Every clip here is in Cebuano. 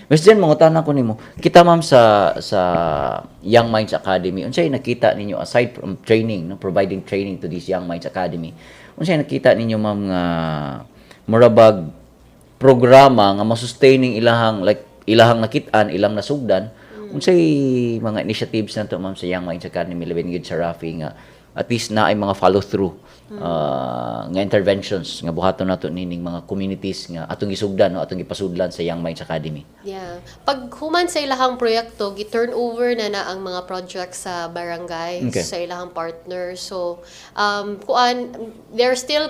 Miss Jen, mangutana ko nimo. Kita, ma'am, sa Young Minds Academy, unsay nakita ninyo aside from training, no, providing training to this Young Minds Academy? Unsay nakita ninyo, ma'am, nga murabag programa nga masustaining ilahang, like, ilahang nakit-an, ilang nasugdan? Unsay mga initiatives nato, ma'am, sa Young Minds Academy, labi gyud sa Rafi, nga at least na ay mga follow through nga interventions nga buhaton nato nining mga communities nga atong gisugdan, no, atong gipasudlan sa Young Minds Academy? Yeah. Pag human sa ilahang proyekto, gi-turn over na na ang mga projects sa barangay, sa ilahang partner. So, kuan, they're still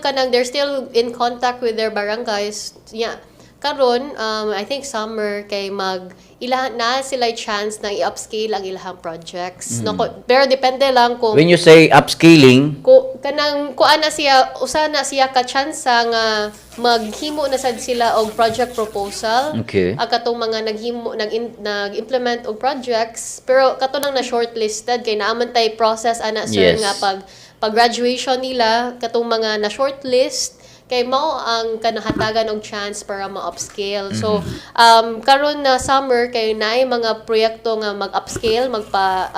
in contact with their barangays. Yeah. Karon, I think summer kay mag ilahan na sila chance na i-upscale ang ilahang projects. No, pero depende lang kung When you say upscaling, ko kanang kuan na siya, usa na siya ka tsansa nga maghimo na sad sila og project proposal. Ang katong mga naghimo nag nag-implement og projects, pero kato nang na shortlisted kay naa man tay process ana, sir, nga pag graduation nila, katong mga na shortlist kay mao ang kanahatagan og chance para ma-upscale. So karon na summer kay naay mga proyekto nga mag-upscale, magpa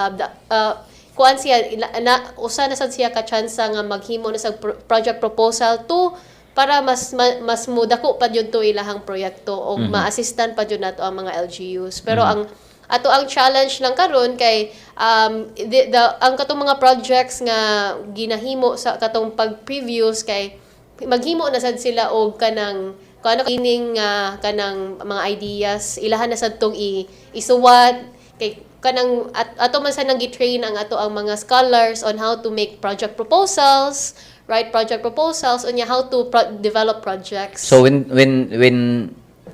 kuan siya na usa na sad siya ka chance nga maghimo na sa project proposal to para mas mudako pa jud to ilahang proyekto o ma-assistan pa jud nato ang mga LGUs. Pero ang ato ang challenge lang karon kay ang katong mga projects nga ginahimo sa katong pag previews kay maghimo na sad sila og kanang kung ano kining kanang mga ideas, ilahan na sad tong isuwat kay kanang ato man sa nang gi-train ang ato ang mga scholars on how to make project proposals, write project proposals unya how to develop projects. So when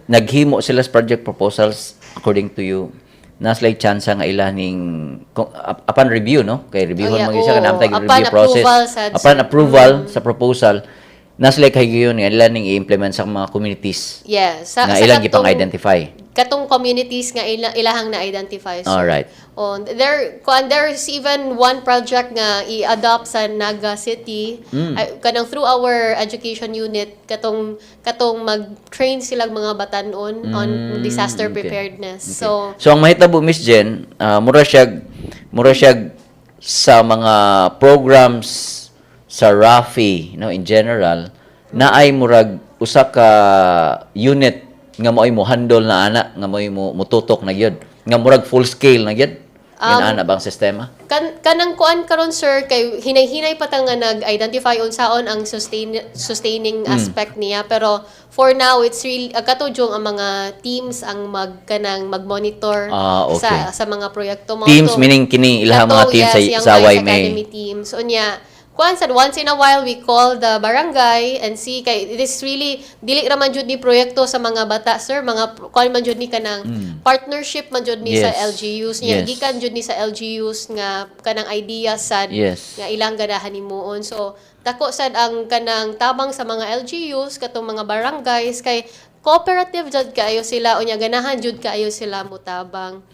naghimo sila sa project proposals, according to you, naa sila'y chance nga ilaning upon review, no, kay reviewon man gyud siya, oo. kanang Upon review process. Approval sad. Upon approval sa proposal, naa sila'y kahigayon nga ila ning i-implement sa mga communities nga sa ilang gipang-identify. Katong communities nga ilahang na-identify, sir. Oh, there kuan, there's even one project nga i-adopt sa Naga City. Ay, kanang through our education unit, katong mag-train silang mga batanon on disaster preparedness. So So ang mahitabo, Miss Jen, mura siya sa mga programs sa RAFI, no, in general, na ay murag usa ka unit nga mo'y mo handle na ana, nga mo'y mo mututok na gyud, nga murag full scale na gyud. Um, ana bang sistema? Kanang kuan karon, sir, kay hinay-hinay pa ta nga nag-identify unsaon ang sustaining aspect niya, pero for now it's really kato jung ang mga teams ang mag kanang mag-monitor sa mga proyekto. Mao Teams to. Meaning kini ilaha mga Kato, teams sa yes, yung sa Vice YMA. Academy teams. Unya, kuan sad, once in a while we call the barangay and see kay it is really dili ra man jud ni proyekto sa mga bata, sir, mga kuan man jud ni, kanang partnership man jud ni sa LGUs niya. Gikan jud ni sa LGUs nga kanang idea sad nga ilang ganahan himuon. So dako sad ang kanang tabang sa mga LGUs, katong mga barangays, kay cooperative jud kaayo sila, unya ganahan jud kaayo sila mutabang.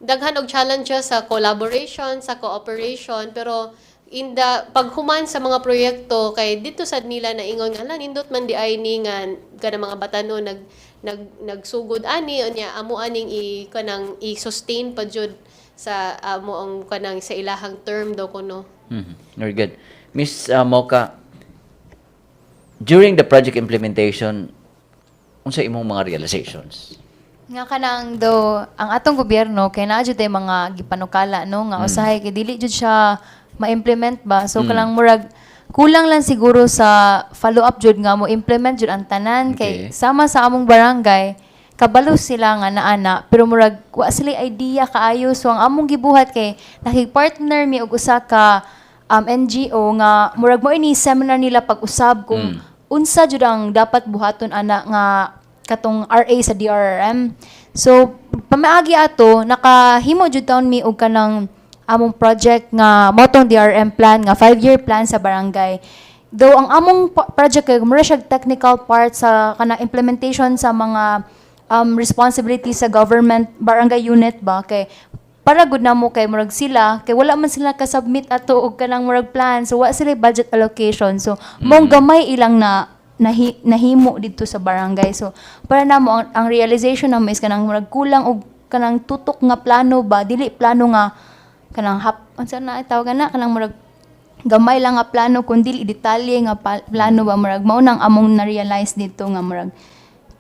Daghan og challenges sa collaboration, sa cooperation, pero in the paghuman sa mga proyekto kay dito sad nila naingon nga, "Ala, nindot man di ay ni nga kanang mga batanon nag nag nagsugod ani, unya amo aning i kanang i-sustain pa jud sa amo ang kanang sa ilahang term daw kuno." Very good. Miss Mocha, during the project implementation, unsa imong mga realizations? Nga kanang do ang atong gobyerno kay naa jud tay mga gipanukala, no, nga usahay kay dili jud siya ma-implement ba. So kanang murag kulang lang siguro sa follow up jud nga mo implement jud ang tanan kay sama sa among barangay, kabalo sila nga naana, pero murag wa sila idea kaayo. So ang among gibuhat kay nakig-partner mi og usa ka NGO nga murag mo ini seminar nila pag-usab kung unsa jud ang dapat buhaton ana nga katong RA sa DRRM. So pamaagi ato, nakahimo jud taon mi og kanang among project nga mao tong DRRM plan nga 5-year plan sa barangay. Though ang among project kay mura siya technical part sa kanang implementation sa mga responsibilities sa government barangay unit ba, kay para gud namo kay murag sila kay wala man sila ka-submit ato og kanang murag plan, so wa sila budget allocation, so mong gamay ilang na nahimo didto sa barangay. So para namo, ang realization namo is kanang murag kulang og kanang tutok nga plano ba, dili plano nga kanang hap, unsa na tawag na, kanang murag gamay lang nga plano kundi detalye nga plano ba. Murag mao nang among na-realize dito nga murag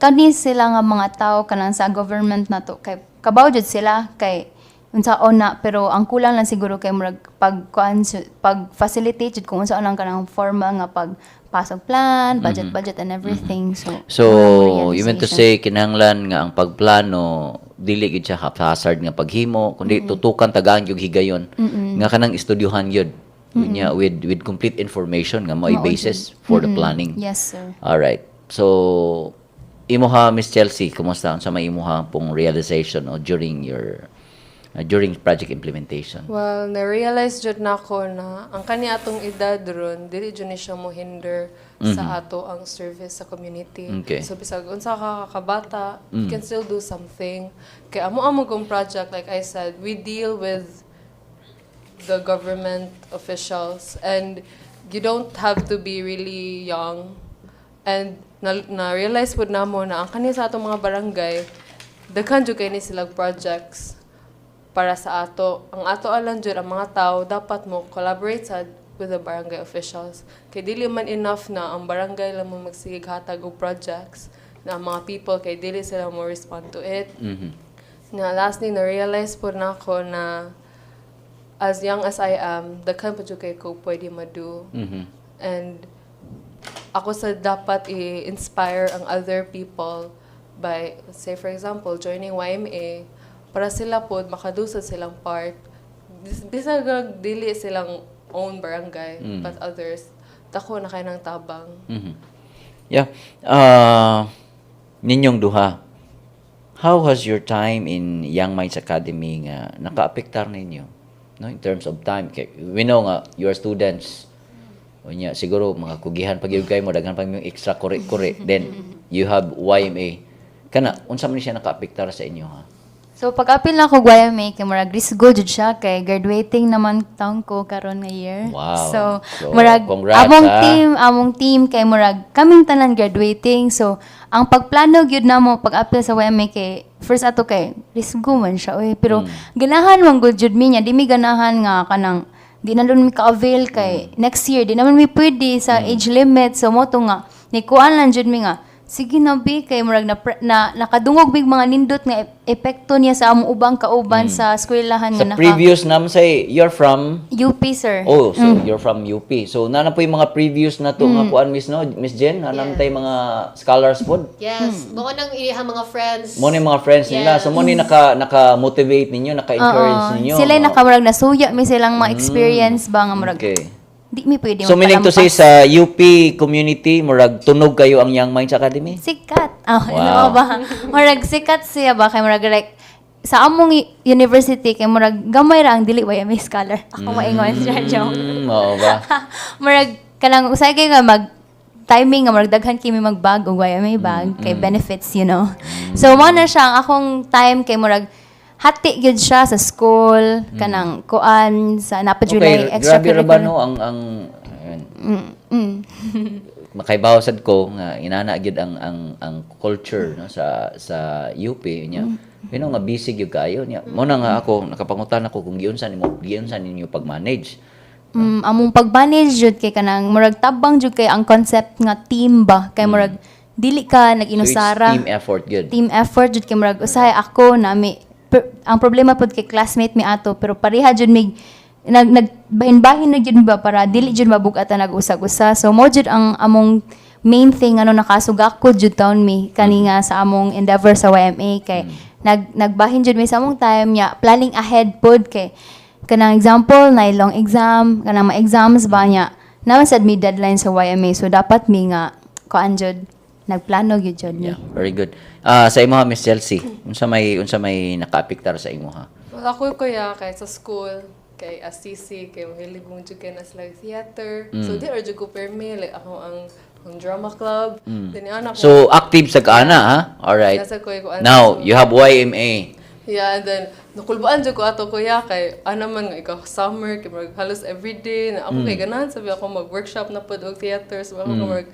kani sila nga mga tao kanang sa government nato kay kabaw jud sila kay unsaon na, pero ang kulang lang siguro kay murag pag kuan, pag facilitate jud kung unsaon ang kanang formal nga pag pasok plan, budget, budget and everything. So So, mao nang you meant to realization. say kinahanglan nga ang pagplano dili gyud siya haphazard nga paghimo kundi tutukan tagaan gyud higayon nga kanang estudyuhan gyud unya with complete information nga mao'y Mao basis for the planning. Yes, sir. All right. So, imuha, Miss Chelsea, kumusta, unsa may imuha pong realization o during your during project implementation? Well, na-realize jud nako na ang kani atong edad ron, dili jud ni siya mo hinder sa ato ang service sa community. So bisag unsa ka kabata, you can still do something. Kay amo kong project, like I said, we deal with the government officials and you don't have to be really young. And na-realize pud namo na ang kani sa atong mga barangay, daghan jud kay ni silang projects para sa ato. Ang ato alang jud, ang mga tao dapat mo collaborate sa with the barangay officials. Kay dili man enough na ang barangay lang mo magsigig hatag og projects na ang mga people kay dili sila mo respond to it. Na lastly, na-realize po nako na as young as I am, daghan pa jud kay ko pwede ma-do. And ako sa dapat i-inspire ang other people by, say for example, joining YMA para sila po makadu sa silang part. Bisag dili silang own barangay, but others, dako na kay ng tabang. Yeah. Ninyong duha, how has your time in Young Minds Academy nga nakaapektar ninyo? No, in terms of time. Kay, we know nga you are students. Unya siguro mga kugihan pag kayo mo, daghan pa yung extra kore-kore. Then you have YMA. Kana unsa man ni siya nakaapektar sa inyo, ha? So pag-apil na ako YMA kay murag risgo jud siya kay graduating naman taon ko karon nga year. So, So, murag congrats, among ha. Team kay murag kaming tanan graduating. So ang pagplano gyud namo pag-apil sa YMA kay first ato kay risgo man siya oy, pero ganahan man gud jud mi niya, di mi ganahan nga kanang di na mi ka-avail kay next year di naman mi pwede sa age limit. So mo to nga nikuan lang jud mi nga sige na bi, kay murag na nakadungog mig mga nindot nga epekto niya sa among ubang kauban sa eskwelahan Sa nga naka previous naman say you're from UP, sir. Oh, so you're from UP. So na po yung mga previous na to nga kuan, Miss, no, Miss Jen, na naman tayo mga scholars pod. Yes. Mao nang iyang mga friends. Mo ni mga friends nila. So mo ni naka motivate ninyo, naka-encourage Oo. ninyo. Sila nakamurag nasuya mi silang mga experience ba nga murag di mi pwede So meaning to say magpalampas. sa UP community, murag tunog kayo ang Young Minds Academy? Sikat. Ah, ano ba? Murag sikat siya ba kay murag like sa among university kay murag gamay ra ang dili YMA scholar. Ako maingon siya, joke. Oo ba? Murag kanang usay kay nga mag timing nga murag daghan kami magbag og YMA bag kay benefits. So mo na siya ang akong time kay murag hati gyud siya sa school, kanang kuan sa napadulay Okay, grabe ra ba no ang ayun, makaibaw sad ko nga inana gyud ang culture, no, sa UP nya. You know nga busy gyud kayo niya. Mo na nga ako nakapangutan ako kung giunsa nimo, giunsa ninyo pag-manage. Among pag-manage jud kay kanang murag tabang jud kay ang concept nga team ba, kay murag dili ka So it's nag-inusara. team effort gyud. Team effort jud kay murag usahay ako na mi ang problema pod kay classmate mi ato, pero pareha jud mig nag nag bahin-bahin na jud ba para dili jud mabug-atan nag-usag-usa. So mo jud ang among main thing ano nakasugako jud taon mi kani nga sa among endeavor sa YMA kay nagbahin jud mi sa among time nya, planning ahead pod kay kanang example na long exam, kanang ma-exams ba niya, naman sad mi deadline sa YMA, so dapat mi nga kuan jud, nagplano gyud jud mi. Yeah, very good. Ah, sa imo ha, Miss Chelsea, unsa may nakaapektar sa imo ha? Well, ako kuya, kay sa school, kay ACC, kay mahilig mong jud kay na sila theater. So, di ra jud ko permi, like ako ang drama club. Then, anak ko, So active sa kaana ha? All right. Nasa ko, kuan. Now, you have YMA. Yeah, and then, nakulbaan jud ko ato kuya, kay ano man nga ikaw summer, kay murag halos everyday, na ako kay ganahan sabi ako mag-workshop na pod og theater, so ako murag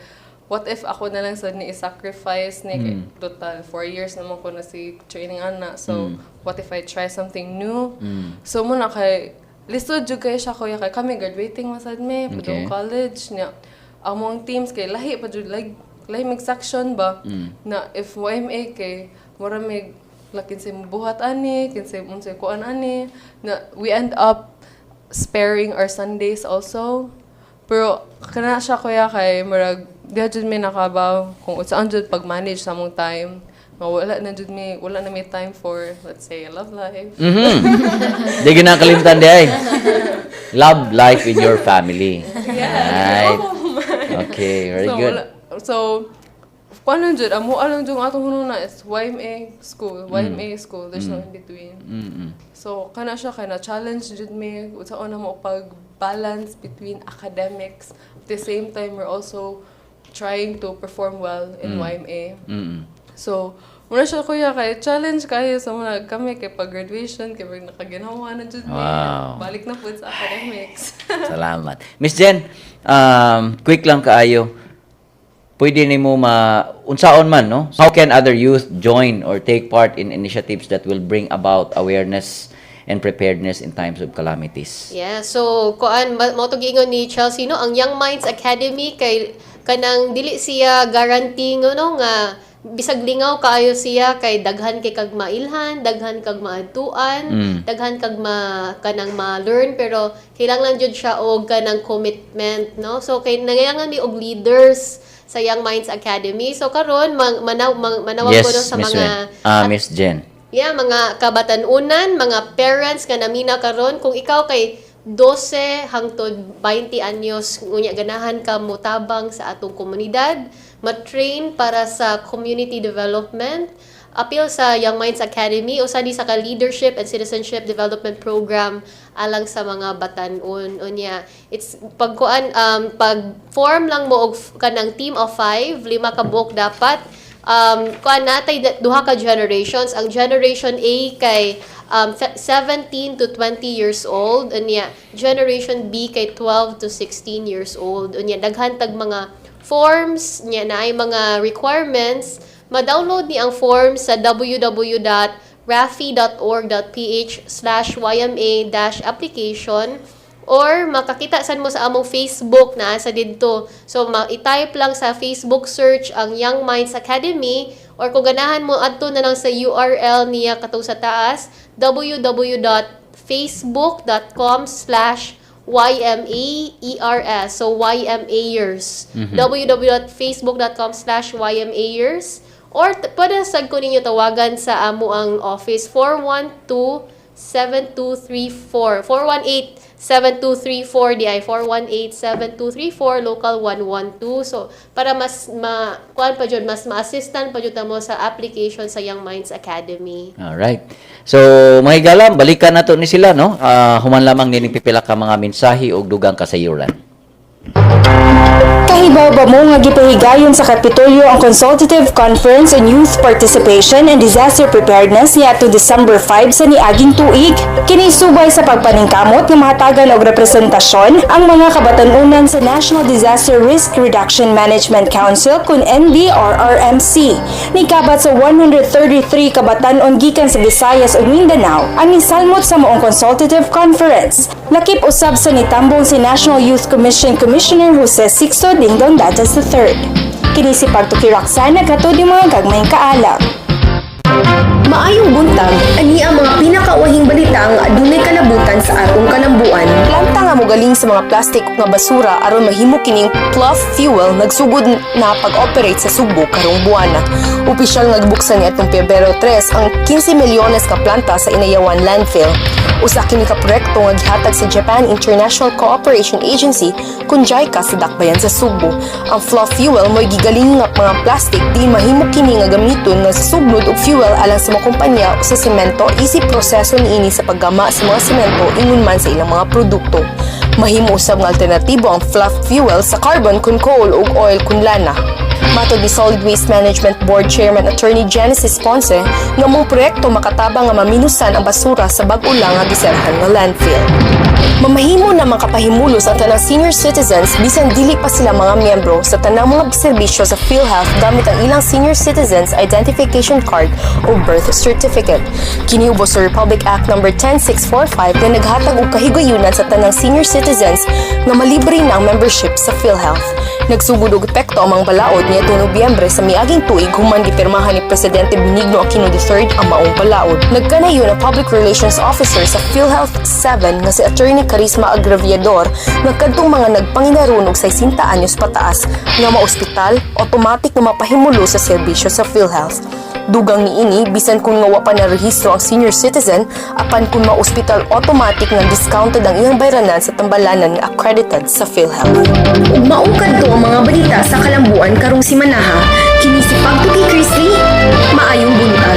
What if ako na lang sa ni sacrifice ni kay total 4 years naman ko na si training ana, so what if I try something new? So mao na kay lisod jud kay siya, kuya, kay kami graduating man sad mi padung college niya. Among teams kay lahi pa jud, like lahi mig section ba na if YMA kay mura mig la kinsay buhat ani, kinsay unsay kuan ani, na we end up sparing our Sundays also. Pero kana siya, kuya, kay murag di jud mi nakabaw kung saan jud pag-manage sa among time. Nga wala na jud mi, wala na mi time for, let's say, love life. Di ginakalimtan di ay. Love life in your family. Right. Okay, very So, good. So, paano jud amo alang jud atong hununa is YMA school, YMA school, there's no in between. So kana siya kay na challenge jud mi unsaon na mo pag balance between academics, at the same time we're also trying to perform well in YMA. So, mao na siya, kuya, kay challenge kayo sa mga kami kay pag graduation kay pag nakaginawa na jud mi. Balik na pud sa academics. Salamat. Miss Jen, quick lang kaayo. Pwede nimo ma unsaon man, no? How can other youth join or take part in initiatives that will bring about awareness and preparedness in times of calamities? Yeah, so kuan mao to giingon ni Chelsea, no, ang Young Minds Academy kay kanang dili siya guarantee no nga bisag lingaw kaayo siya kay daghan kay kag mailhan, daghan kag maadtuan, daghan kag ma kanang ma-learn, pero kailangan jud siya og kanang commitment, no? So kay nangailangan mi og leaders sa Young Minds Academy. So karon manawag ko, no, sa Miss mga Wen. Ah, Miss Jen. Yeah, mga kabatanunan, mga parents nga namina karon, kung ikaw kay 12 hangtod 20 anyos ngunya ganahan ka motabang sa atong komunidad, ma-train para sa community development, apil sa Young Minds Academy, usa ni sa ka leadership and citizenship development program alang sa mga batan-on. Unya it's pagkuan, pag form lang mo og kanang team of 5, lima ka buok dapat. Kuan natay duha ka generations. Ang generation A kay 17 to 20 years old, unya generation B kay 12 to 16 years old. Unya daghan tag mga forms nya naay mga requirements. Ma-download ni ang form sa www.rafi.org.ph/yma-application or makakita san mo sa among Facebook na sa didto. So i-type lang sa Facebook search ang Young Minds Academy or kung ganahan mo, adto na lang sa URL niya katong sa taas, www.facebook.com/YMAERS. So YMAers. www.facebook.com/YMAers or pwede sad ko ninyo tawagan sa amo ang office, 412 7234, 418 7234 di ay 418 7234 local 112. So para mas ma kuan pa jud, mas ma-assistant pa jud ta mo sa application sa Young Minds Academy. Alright. So, mga higala, balikan nato ni sila, no? Ah, human lamang nining pipila ka mga mensahe ug dugang kasayuran. Kahibaw ba mo nga gipahigayon sa Kapitolyo ang Consultative Conference on Youth Participation and Disaster Preparedness niadto December 5 sa niaging tuig? Kini subay sa pagpaningkamot nga mahatagan og representasyon ang mga kabatan-unan sa National Disaster Risk Reduction Management Council kun NDRRMC. Nikabat sa 133 kabatan-on gikan sa Visayas ug Mindanao ang nisalmot sa maong consultative conference. Lakip usab sa nitambong si National Youth Commission Commissioner Jose Sixto Dingdong Dantes III. Kini si Pagtuki Roxana, naghatod ning mga gagmayng kaalam. Maayong buntag, ani ang mga pinakauwahing balita nga adunay kalabutan sa atong kalambuan. Planta nga mogaling sa mga plastic nga basura aron mahimo kining pluff fuel nagsugod na pag-operate sa Sugbo karong buwana. Opisyal nga gibuksan niadtong Pebrero 3 ang 15 milyones ka planta sa Inayawan Landfill. Usa kini ka proyekto nga gihatag sa Japan International Cooperation Agency kun JICA sa dakbayan sa Sugbo. Ang fluff fuel mo'y gigaling nga mga plastic di mahimo kini nga gamiton nga sugnod og fuel alang sa mga kumpanya sa semento isip proseso niini sa paggama sa mga semento ingon man sa ilang mga produkto. Mahimo usab nga alternatibo ang fluff fuel sa carbon kun coal ug oil kun lana. Matod ni Solid Waste Management Board Chairman Attorney Genesis Ponce nga maong proyekto makatabang nga maminusan ang basura sa bag-o lang nga giserhan nga landfill. Mamahimo na makapahimulos ang tanang senior citizens bisan dili pa sila mga miyembro sa tanang mga serbisyo sa PhilHealth gamit ang ilang Senior Citizens Identification Card o birth certificate. Kini ubos sa Republic Act No. 10645 nga naghatag og kahigayunan sa tanang senior citizens nga malibre na ang membership sa PhilHealth. Nagsugod og epekto ang mga balaod niadtong Nobyembre sa miaging tuig human gipirmahan ni Presidente Benigno Aquino III ang maong balaod. Nagkanayon ang Public Relations Officer sa PhilHealth 7 nga si Attorney Charisma Agraviador nga kadtong mga nagpanginaron og 60 anyos pataas nga maospital, automatic nga mapahimulo sa serbisyo sa PhilHealth. Dugang niini, bisan kung nga wa pa narehistro ang senior citizen, apan kung maospital, automatic nga discounted ang iyang bayranan sa tambalanan nga accredited sa PhilHealth. Ug mao kadto ang mga balita sa kalambuan karong simanaha, kini si Pagtuki Chrisley, maayong buntag.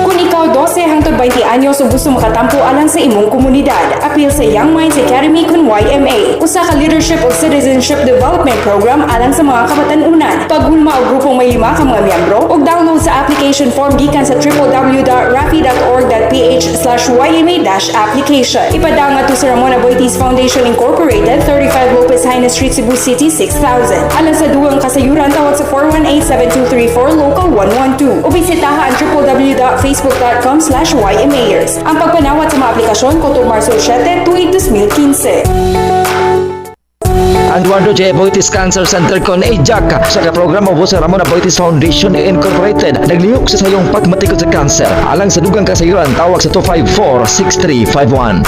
Kung ikaw 12 hangtod 20 anyos ug gusto makatampo alang sa imong komunidad, apil sa Young Minds Academy kun YMA. Usa ka leadership ug citizenship development program alang sa mga kabatan-unan. Paghulma og grupong may lima ka mga miyembro ug download sa application form gikan sa www.rafi.org.ph/YMA-application. Ipadala ngadto sa Ramon Aboitiz Foundation Incorporated, 35 Lopez Jaena Street, Cebu City, 6000. Alang sa dugang kasayuran, tawag sa 418-7234, local 112, o bisitaha ang www.facebook.com/YMAers. Ang pagpanawat sa mga aplikasyon kutob Marso 7, tuig 2015. Ang Eduardo J. Aboitiz Cancer Center kon AJAC sa ka programa ubos sa Ramon Aboitiz Foundation Incorporated naglihok sa sayong pagmatikod sa kanser. Alang sa dugang kasayuran, tawag sa 254-6351.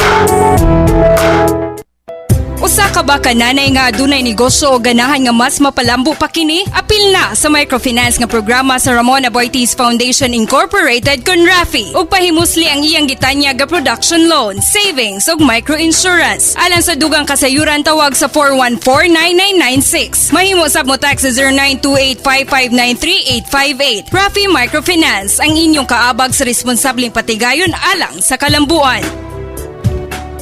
Usa ka ba ka nanay nga adunay negosyo o ganahan nga mas mapalambo pa kini? Apil na sa microfinance nga programa sa Ramon Aboitiz Foundation Incorporated kun RAFI ug pahimusli ang iyang gitanyag nga production loan, savings ug microinsurance. Alang sa dugang kasayuran, tawag sa 414-9996. Mahimo sab mo text sa 0928-559-3858. RAFI Microfinance, ang inyong kaabag sa responsableng patigayon alang sa kalambuan.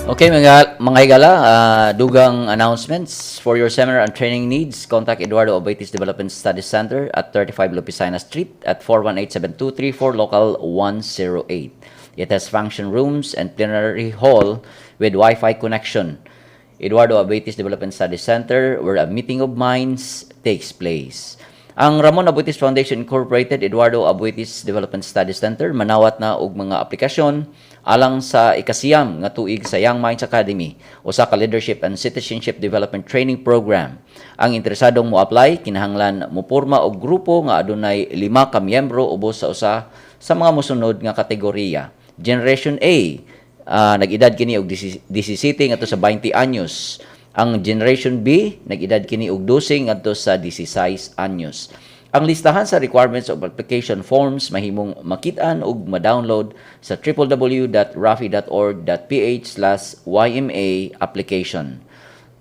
Okay, mga higala, dugang announcements for your seminar and training needs. Contact Eduardo Aboitiz Development Studies Center at 35 Lopez Jaena Street at 418-7234, local 108. It has function rooms and plenary hall with Wi-Fi connection. Eduardo Aboitiz Development Studies Center, where a meeting of minds takes place. Ang Ramon Aboitiz Foundation Incorporated, Eduardo Aboitiz Development Studies Center, manawat na og mga aplikasyon alang sa 9 nga tuig sa Young Minds Academy, usa ka leadership and citizenship development training program. Ang interesadong mo-apply kinahanglan mopurma og grupo nga adunay lima ka miyembro ubos sa usa sa mga mosunod nga kategorya. Generation A, nag-edad kini og 17 ngadto sa 20 anyos. Ang Generation B, nag-edad kini og 12 ngadto sa 16 anyos. Ang listahan sa requirements of application forms mahimong makit-an ug ma-download sa www.rafi.org.ph/YMA application.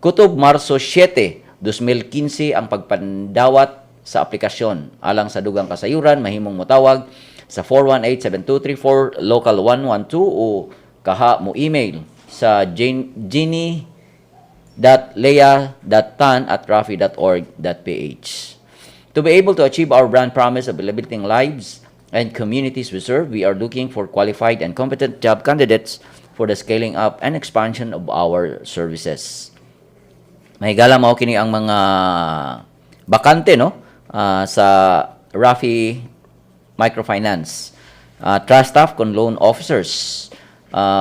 Kutob Marso 7, 2015 ang pagpandawat sa aplikasyon. Alang sa dugang kasayuran, mahimong motawag sa 418-7234 local 112 o kaha mo email sa jeannie.lea.tan@rafi.org.ph. To be able to achieve our brand promise of elevating lives and communities we serve, we are looking for qualified and competent job candidates for the scaling up and expansion of our services. Mahigala, mao kini ang mga bakante, no, sa Rafi Microfinance. Trust staff kon loan officers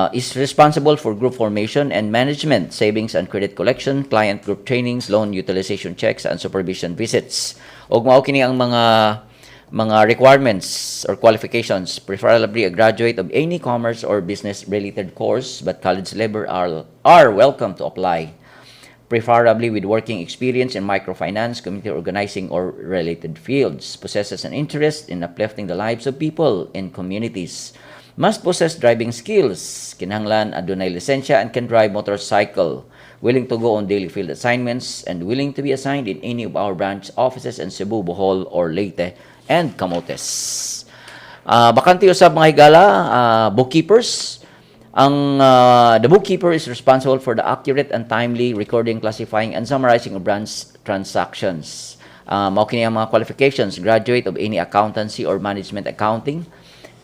is responsible for group formation and management, savings and credit collection, client group trainings, loan utilization checks, and supervision visits. Og mao kini ang mga requirements or qualifications, preferably a graduate of any commerce or business related course, but college level are welcome to apply, preferably with working experience in microfinance, community organizing, or related fields, possesses an interest in uplifting the lives of people in communities. Must possess driving skills, kinahanglan adunay lisensya and can drive motorcycle, willing to go on daily field assignments, and willing to be assigned in any of our branch offices in Cebu, Bohol, or Leyte, and Camotes. Bakante usab, mga higala, bookkeepers. Ang the bookkeeper is responsible for the accurate and timely recording, classifying, and summarizing of branch transactions. Mao kini ang mga qualifications: graduate of any accountancy or management accounting,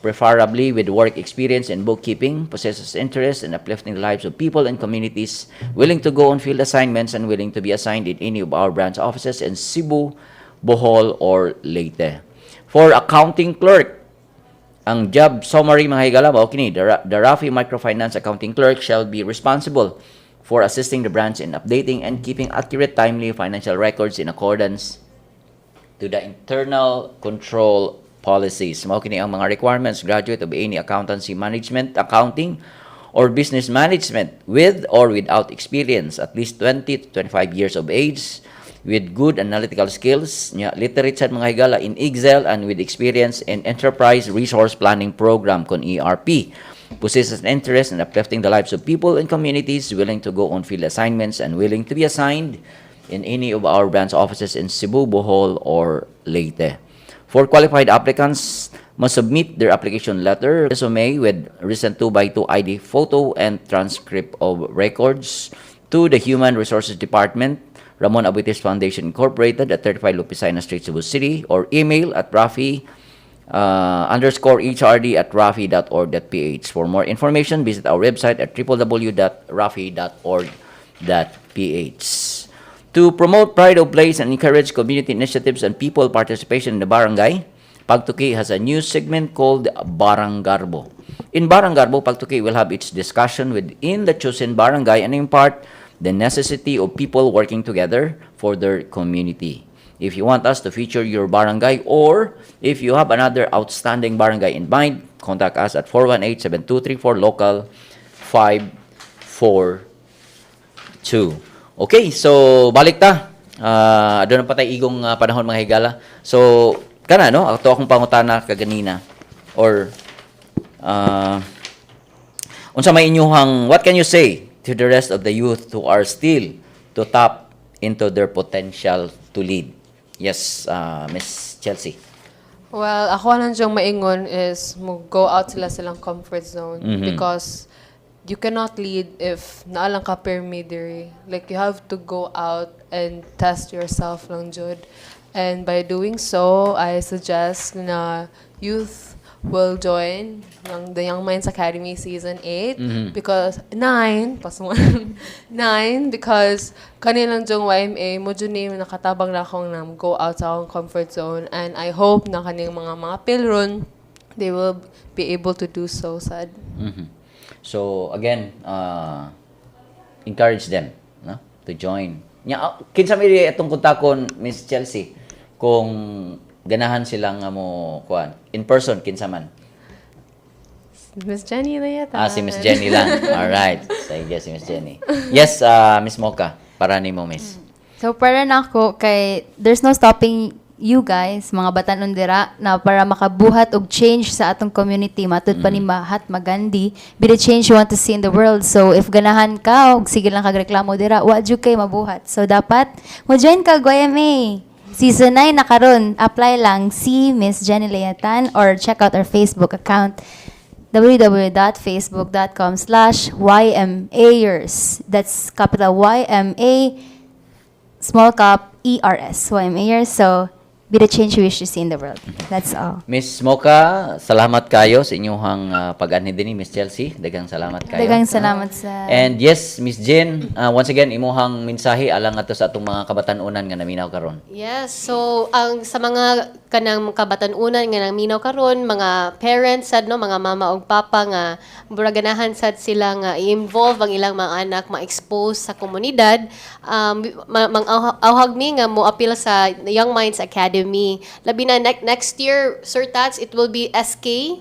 preferably with work experience in bookkeeping, possesses interest in uplifting the lives of people and communities, willing to go on field assignments and willing to be assigned in any of our branch offices in Cebu, Bohol, or Leyte. For accounting clerk, ang job summary, mga higala, mao kini: the Rafi Microfinance Accounting Clerk shall be responsible for assisting the branch in updating and keeping accurate, timely financial records in accordance to the internal control policies. Mao kini ang mga requirements: graduate of any accountancy, management, accounting, or business management with or without experience, at least 20 to 25 years of age, with good analytical skills, nya literate sad, mga higala, in Excel and with experience in Enterprise Resource Planning Program kon ERP. Possesses an interest in uplifting the lives of people and communities, willing to go on field assignments and willing to be assigned in any of our branch offices in Cebu, Bohol, or Leyte. For qualified applicants, must submit their application letter, resume with recent 2x2 ID photo and transcript of records to the Human Resources Department, Ramon Aboitiz Foundation Incorporated at 35 Lopizina Street, Cebu City, or email at rafi_hrd@rafi.org.ph. For more information, visit our website at www.rafi.org.ph. To promote pride of place and encourage community initiatives and people participation in the barangay, Pagtuki has a new segment called Baranggarbo. In Baranggarbo, Pagtuki will have its discussion within the chosen barangay and impart the necessity of people working together for their community. If you want us to feature your barangay or if you have another outstanding barangay in mind, contact us at 418-7234, local 542. Okay, so balik ta. Doon pa tayo igong panahon, mga higala. So, kana no, ato akong pangutana kaganina or unsa may inyuhang, what can you say to the rest of the youth who are still to tap into their potential to lead? Yes, Miss Chelsea. Well, ako lang diyang maingon is mo go out sila silang comfort zone because you cannot lead if naa lang ka permi diri. Like, you have to go out and test yourself lang jud. And by doing so, I suggest na youth will join ng the Young Minds Academy Season 8 because 9 plus 1 9, because kanilang jung YMA mo jud ni nakatabang na akong na go out sa akong comfort zone, and I hope na kaning mga pilron, they will be able to do so sad. So again, encourage them, no, to join. Nya kinsa may atong kontakon, Miss Chelsea, kung ganahan sila nga mo kuan in person, kinsa man? Miss Jenny na yata. Ah, si Miss Jenny lang. All right. Sige, si Miss Jenny. Yes, Miss Mocha, para nimo, Miss. So para nako kay there's no stopping you guys, mga batan-on dira, na para makabuhat og change sa atong community matud pa ni Mahatma Gandhi, "Be the change you want to see in the world." So if ganahan ka og sige lang kag reklamo dira, wa jud kay mabuhat. So dapat mo join ka YMA Season 9 na karon. Apply lang si Miss Jenny Leatan or check out our Facebook account, www.facebook.com/YMAers. That's capital YMA, small cap ERS, YMAers. So, be the change you wish to see in the world. That's all. Miss Mocha, salamat kayo sa inyong pag-anhi dinhi, Miss Chelsea. Daghang salamat kayo. Daghang salamat sa And yes, Miss Jen, once again, imuhang mensahe alang ato sa atong mga kabatan-unan nga naminaw karon. Yes, so ang sa mga kanang kabatan-unan nga naminaw karon, mga parents sad no, mga mama ug papa nga murag ganahan sad sila nga i-involve ang ilang mga anak, ma-expose sa komunidad, mang-awhag mi nga mo apil sa Young Minds Academy. Labi na next year, Sir Tats, it will be SK.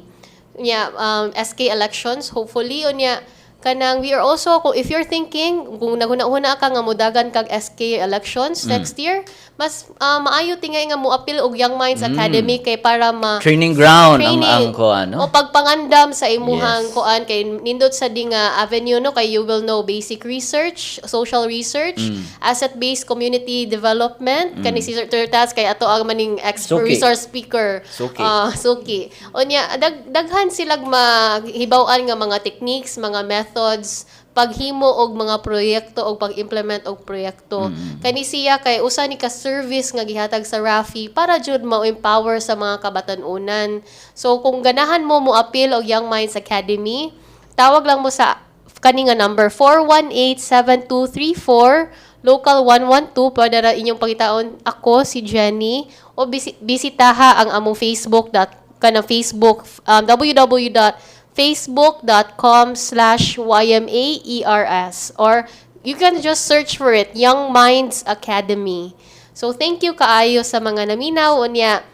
Yeah, SK elections hopefully. Unya kanang we are also, kung if you're thinking, kung naghuna-huna ka nga mudagan kag SK elections next year, mas maayo tingay nga mo-apil og Young Minds Academy kay para ma Training ground ang kuan, no? O pagpangandam sa imuhang kuan, kay nindot sa di nga avenue no, kay you will know basic research, social research, asset-based community development kani si Sir Tats kay ato ang maning expert Suki. Resource speaker. Suki. Ah, suki. Unya daghan silag mahibaw-an nga mga techniques, mga methods. Paghimo og mga proyekto og pag-implement og proyekto. Kani siya kay usa ni ka service nga gihatag sa Rafi para jud ma-empower sa mga kabatan-unan. So kung ganahan mo mo-apil og Young Minds Academy, tawag lang mo sa kani nga number 418-7234, local 112. Pwede ra inyong pangitaon ako, si Jenny, o bisitaha ang among Facebook dot kanang Facebook, www.facebook.com/YMAERS, or you can just search for it, Young Minds Academy. So thank you kaayo sa mga naminaw. Unya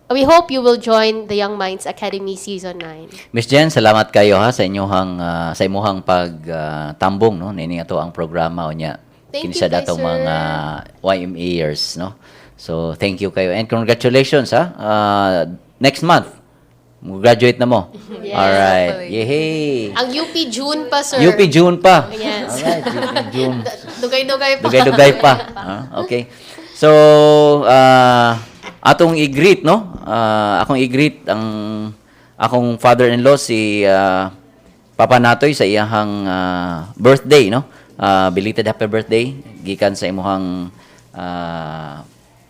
we hope you will join the Young Minds Academy Season 9. Miss Jen, salamat kayo ha sa inyong sa imuhang pag tambong no niini ato ang programa unya Thank kini you sa kay datong sir. Mga YMAers, no. So thank you kayo and congratulations ha. Next month graduate na mo. Yes. All right. Hopefully. Yehey. Ang UP June pa, sir. UP June pa. Yes. Alright, UP June. Dugay-dugay pa. Dugay-dugay pa. Ah, okay. So, atong i-greet, no? Akong i-greet ang akong father-in-law, si Papa Natoy, sa iyahang birthday, no? Belated happy birthday gikan sa imuhang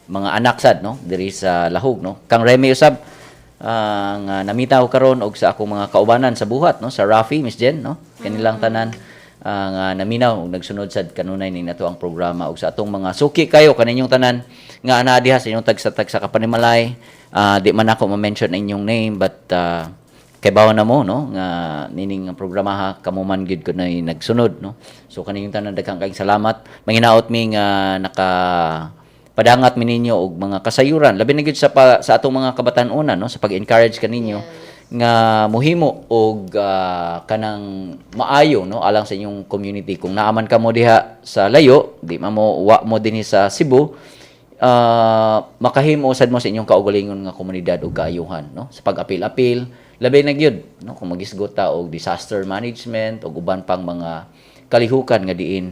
mga anak sad, no? Diri sa Lahug, no? Kang Remy usab ang namitaw karon og sa akong mga kaubanan sa buhat, no? Sa Rafi, Miss Jen, no? Kanilang tanan ang naminaw ug nagsunod sad kanunay ni nato ang programa ug sa atong mga suki kayo kaninyong tanan nga ana diha sa inyong tagsa-tagsa ka panimalay. Di man ako ma-mention ang inyong name, but kay bawa na mo, no, nga nining ang programa ha, kamo man gyud kunay nagsunod, no? So kaninyong tanan, daghang kayong salamat. Manginaot mi nga naka padangat mi ninyo og mga kasayuran, labi na gyud sa atong mga kabatan-unan, no, sa pag-encourage kaninyo nga muhimo og kanang maayo, no, alang sa inyong community. Kung naaman kamo diha sa layo, di man mo wa mo dinhi sa Cebu, makahimo sad mo sa inyong kaugalingon nga komunidad og kaayuhan, no, sa pag-apil-apil, labi na gyud, no, kung magisgot ta og disaster management og uban pang mga kalihukan nga diin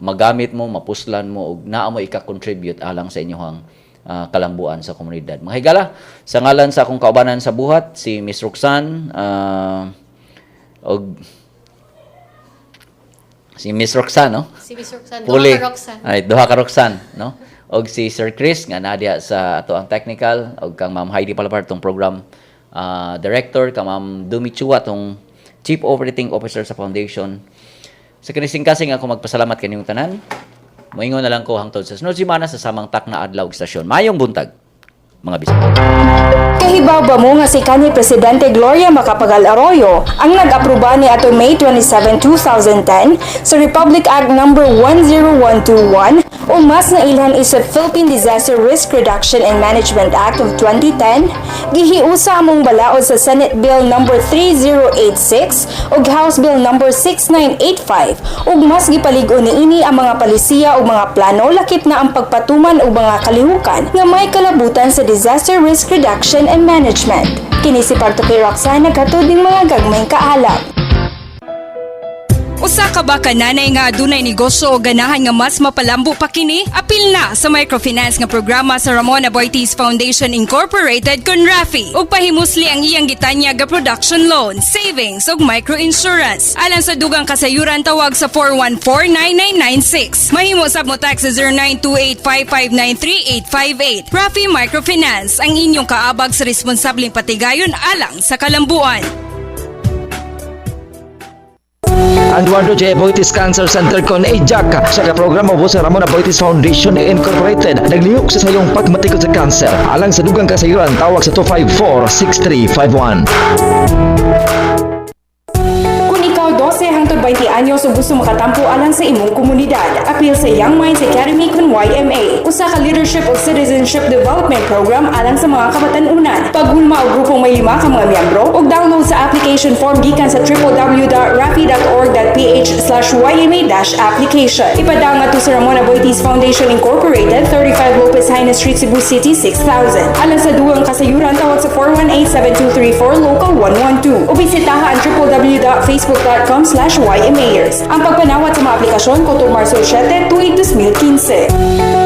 magamit mo, mapuslan mo og naa mo ika-contribute alang sa inyong kalambuan sa komunidad. Mga higala, sa ngalan sa akong kaubanan sa buhat, si Miss Roxanne, og si Miss Roxanne, no? Si Miss Roxanne. Puli. Duha ka Roxanne. Ay, duha ka Roxanne, no? Og si Sir Chris nga naa diha sa ato ang technical, og kang Ma'am Heidi Palapar, tong program director, kang Ma'am Dumi Chua, tong Chief Operating Officer sa foundation. Sa kinising-kasing ako magpasalamat kaninyong tanan. Moingon na lang ko hangtod sa sunod semana sa samang takna adlaw ug istasyon. Maayong buntag, mga bisita. Kahibaw ba mo nga si kanhi Presidente Gloria Macapagal Arroyo ang nag-aproba ni ato May 27, 2010 sa Republic Act No. 10121 o mas nailhan isip Philippine Disaster Risk Reduction and Management Act of 2010? Gihiusa among balaod sa Senate Bill No. 3086 ug House Bill No. 6985 ug mas gipalig-on niini ang mga palisiya ug mga plano, lakip na ang pagpatuman og mga kalihukan nga may kalabutan sa disaster risk reduction and management. Kini si Partoki Roxanne, naghatod ning mga gagmayng kaalam. Usa ka ba ka nanay nga adunay negosyo o ganahan nga mas mapalambo pa kini? Apil na sa microfinance nga programa sa Ramon Aboitiz Foundation Incorporated kon Rafi ug pahimusli ang iyang gitanyag nga production loan, savings ug microinsurance. Alang sa dugang kasayuran, tawag sa 414-9996. Mahimo sab mo text sa 0928-559-3858. Rafi Microfinance, ang inyong kaabag sa responsableng patigayon alang sa kalambuan. Eduardo J. Aboitiz Cancer Center kon AJAC sa programa mo sa Ramon Aboitiz Foundation Incorporated naglihok sa sayong pagmatikod sa cancer. Alang sa dugang kasayuran, tawag sa 254-6351. Kung ikaw 12 hangtod 20 anyos ug gusto makatampo alang sa imong komunidad, apil sa Young Minds Academy kun YMA, usa ka leadership o citizenship development program alang sa mga kabatan-unan. Paghulma og grupong may lima ka mga miyembro ug download sa application form gikan sa www.rafi.org.ph/yma-application. Ipadang ngadto sa Ramon Aboitiz Foundation Incorporated, 35 Lopez Jaena Street, Cebu City, 6000. Alang sa dugang kasayuran, tawag sa 418-7234 local 112 o bisitaha ang www.facebook.com/ymayers. Ang pagpanawat sa mga aplikasyon kutob Marso 7, tuig 2015.